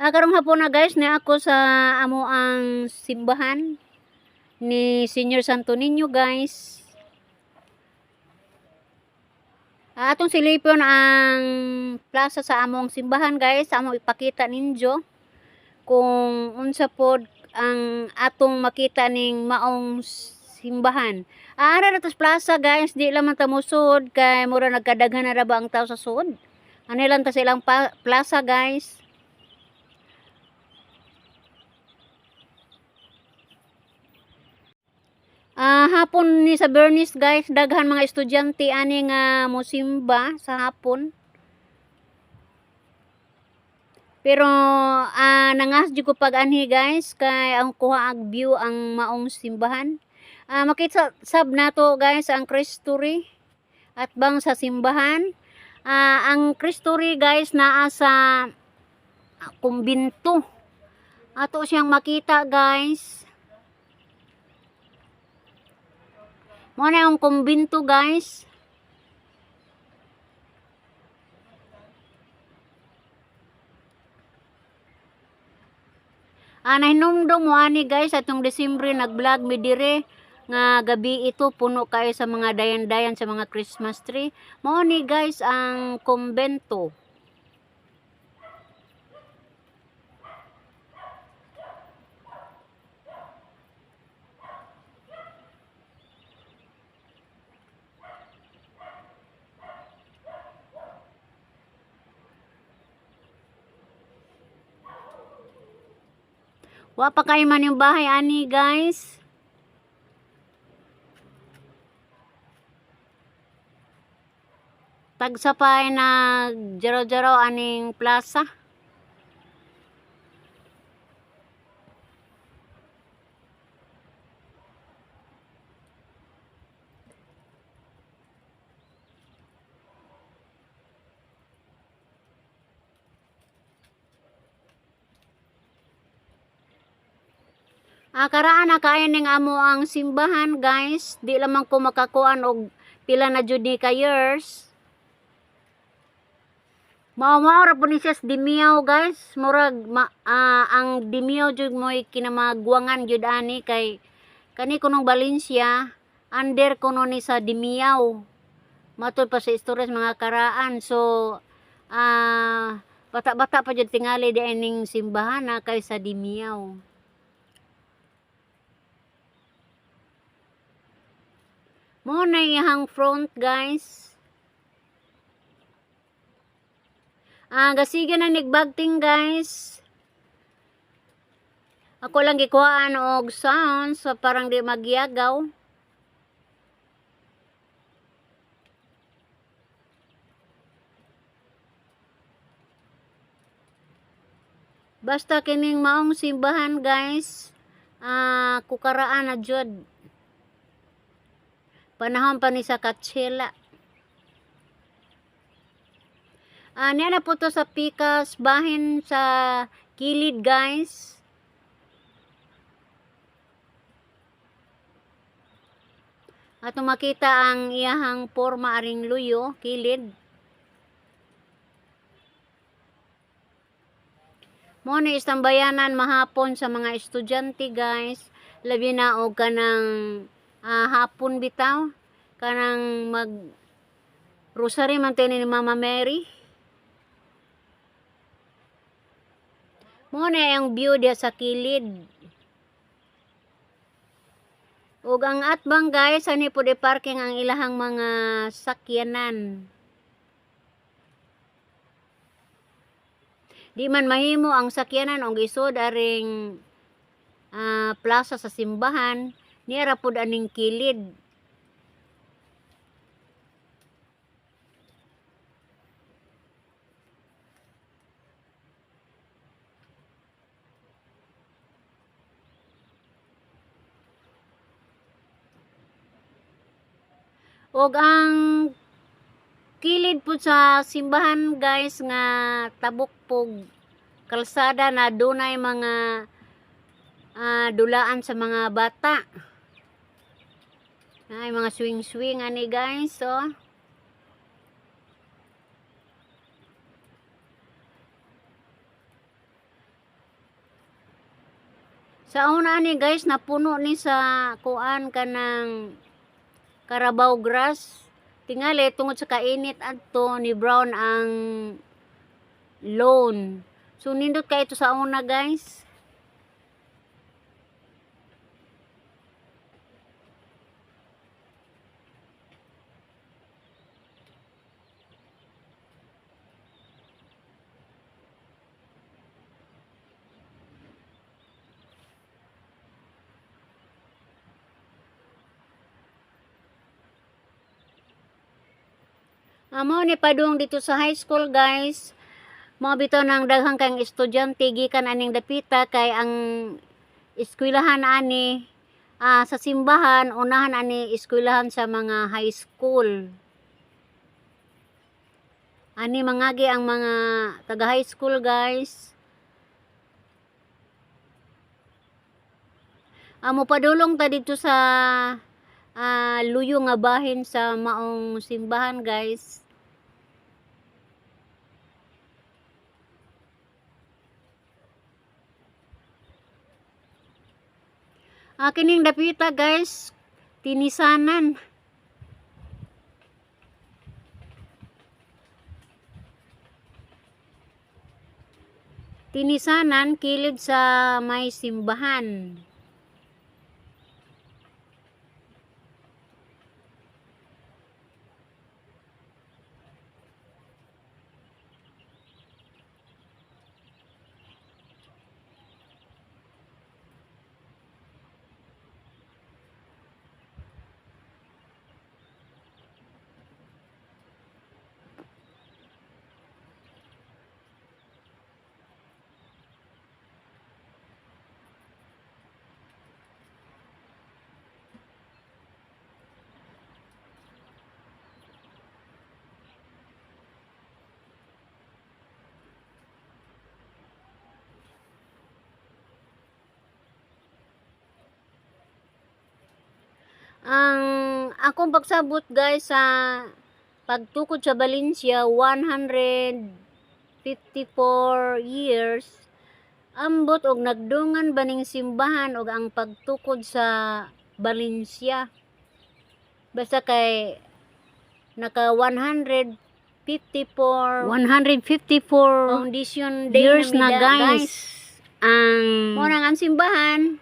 Karong hapon na, guys, ni ako sa amo ang simbahan ni Senior Santo Niño, guys. Atong silipon ang plaza sa among simbahan, guys, among ipakita ninyo kung unsa pod ang atong makita ning maong simbahan. Ara na to sa plaza, guys, di lang man ta mosud kay mura nagkadaghan na ra ba ang tao sa sud. Ani lang ta sa ilang plaza, guys. Hapon ni sa Bernice, guys, daghan mga estudyante ani nga mosimba sa hapon. Pero nangas jud ko pag-anhi, guys, kay ang kuha ag view ang maong simbahan. Makita sab nato, guys, ang Cristo Rey at bang sa simbahan. Ang Cristo Rey, guys, naa sa kumbinto. Ato siyang makita, guys. Mo na yung kumbinto, guys. Nahinumdum mo ani, guys, atong Desembre nag-vlog mi dire nga gabi ito puno kayo sa mga dayan-dayan sa mga Christmas tree. Mao ni, guys, ang kumbento. Wa pa kayo man yung bahay ani, guys. Tagsa pa ay nag-jaraw-jaraw aning plaza. Karaan na kayo ning amo ang simbahan, guys. Di lamang ko makakuan og pila na jud ni ka years. Mao-mao ra po ni siya sa Dimiao, guys. Murag ang Dimiao jud mo'y kinamagwangan jud ani kay kani kunong Valencia under kuno ni sa Dimiao. Matud pa sa istorya sa mga karaan. So bata-bata pa jud tingali di ning simbahan na kay sa Dimiao. Mo na iyang front, guys. Gasige na nigbagting, guys. Ako lang gikuhaan og sound so parang di magyagaw. Basta kining maong simbahan, guys, kukaraan na jud. Panahon pa ni sa Katsela. Niya na po to sa pikas bahin sa kilid, guys. At makita ang iyahang porma aring luyo, kilid. Mo ni istambayanan mahapon sa mga estudyante, guys. Labi na og kanang hapon bitaw, kanang mag rosary man ni Mama Mary. Mo na ang view diya sa kilid. Ug ang atbang, guys, ani pud i-parking ang ilahang mga sakyanan. Di man mahimo ang sakyanan og isod aring plaza sa simbahan, niya ra pud aning kilid. Og ang kilid pud sa simbahan, guys, nga tabok pog kalsada na dunay mga dulaan sa mga bata. Ay, mga swing-swing ani, guys, oh. Sa una ani, guys, napuno ni sa kuan, kanang carabao grass. Tingali tungod sa kainit adto ni brown ang lawn. So nindot kay ito sa una, guys. Amo ni padung dito sa high school, guys. Mao bitaw nang daghang kang estudyante gikan aning dapita kay ang eskwelahan ani sa simbahan, unahan ani eskwelahan sa mga high school. Ani mangagi ang mga taga high school, guys. Amo padulong ta dito sa luyo nga bahin sa maong simbahan, guys. Kining dapita, guys, tinisanan. Tinisanan kilid sa may simbahan. Ang akong pagsabot, guys, sa pagtukod sa Valencia, 154 years. Ambot og nagdungan baning simbahan og ang pagtukod sa Valencia. Basta kay naka 154 154 foundation day years na na, mida, guys. Ang Mo nang ang simbahan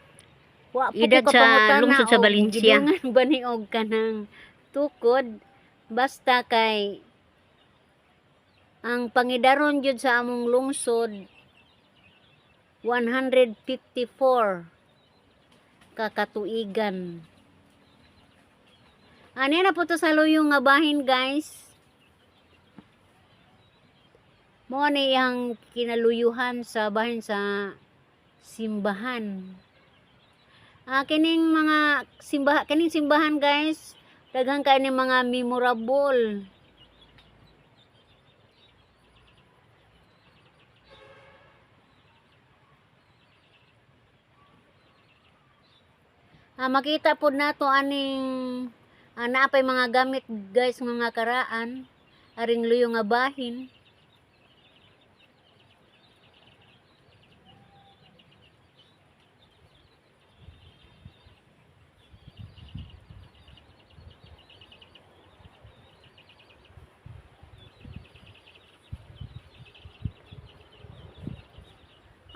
wa po edad ko sa kapangutana lungsod sa og Valencia. gidungan ba ni og kanang tukod, basta kay ang pangidaron jud sa among lungsod 154 kakatuigan. Ani na po to sa luyong nga bahin, guys. Mo ni iyang kinaluyuhan sa bahin sa simbahan. Kining mga simbahan, kining simbahan, guys, daghan kay ni mga memorable. Makita pod nato aning naa pay mga gamit, guys, mga karaan aring luyo nga bahin.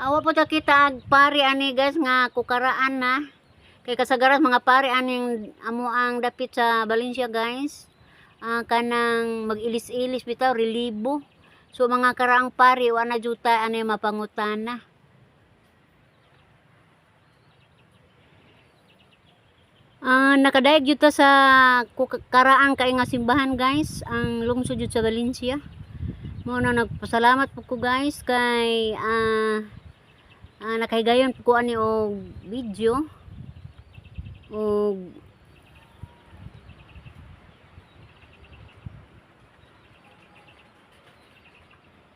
Awa po ta kita ag pari ani, guys, nga kukaraan na. Kay kasagaran mga pari aning amo ang dapit sa Valencia, guys. Kanang mag-ilis-ilis bitaw relibo. So mga karaang pari wa na juta ani mapangutana. Nakadayeg jud ta sa karaang kay nga simbahan, guys, ang lungsod jud sa Valencia. Mo na nagpasalamat po ko, guys, kay nakahigayon po ko ani og video og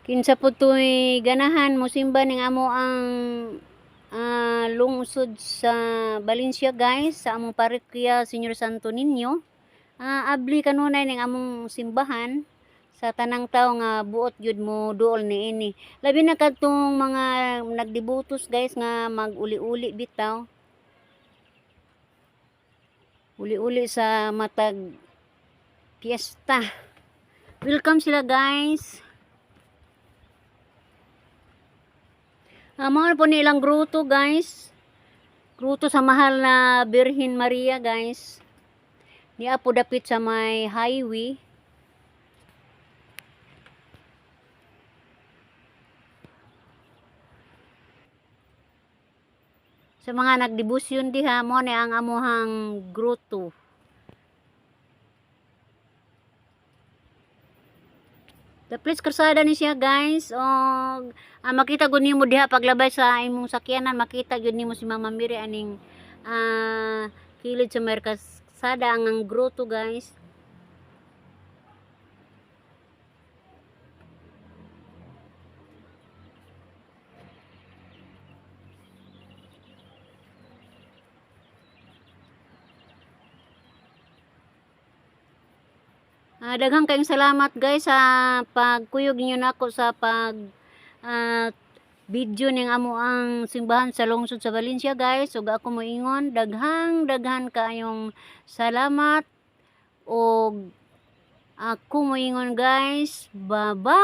kinsa po to'y ganahan mosimba ning amo ang lungsod sa Valencia, guys, sa among parokya Señor Santo Niño. Abli kanunay ning among simbahan. Sa tanang tawo nga buot gyud mo duol niini. Labi na kadtong mga nagdibutos, guys, nga mag-uli-uli bitaw. Uli-uli sa matag piyesta. Welcome sila, guys. Ah, mao na po nilang gruto, guys. Gruto sa Mahal na Birhen Maria, guys. Niya po dapit sa may highway. Sa mga nagdebosyon diha, mo ni ang amuhang gruto. The place karsada ni siya, guys. O makita gud nimo diha paglabay sa imong sakyanan, makita gyud nimo si Mama Mary aning kilid sa may karsada ang grotto, guys. Daghang kayong salamat, guys, sa pagkuyog niyo nako sa pag video ning amo ang simbahan sa lungsod sa Valencia, guys. Ug ako moingon, daghang daghan kaayong salamat og ako moingon, guys. Bye bye.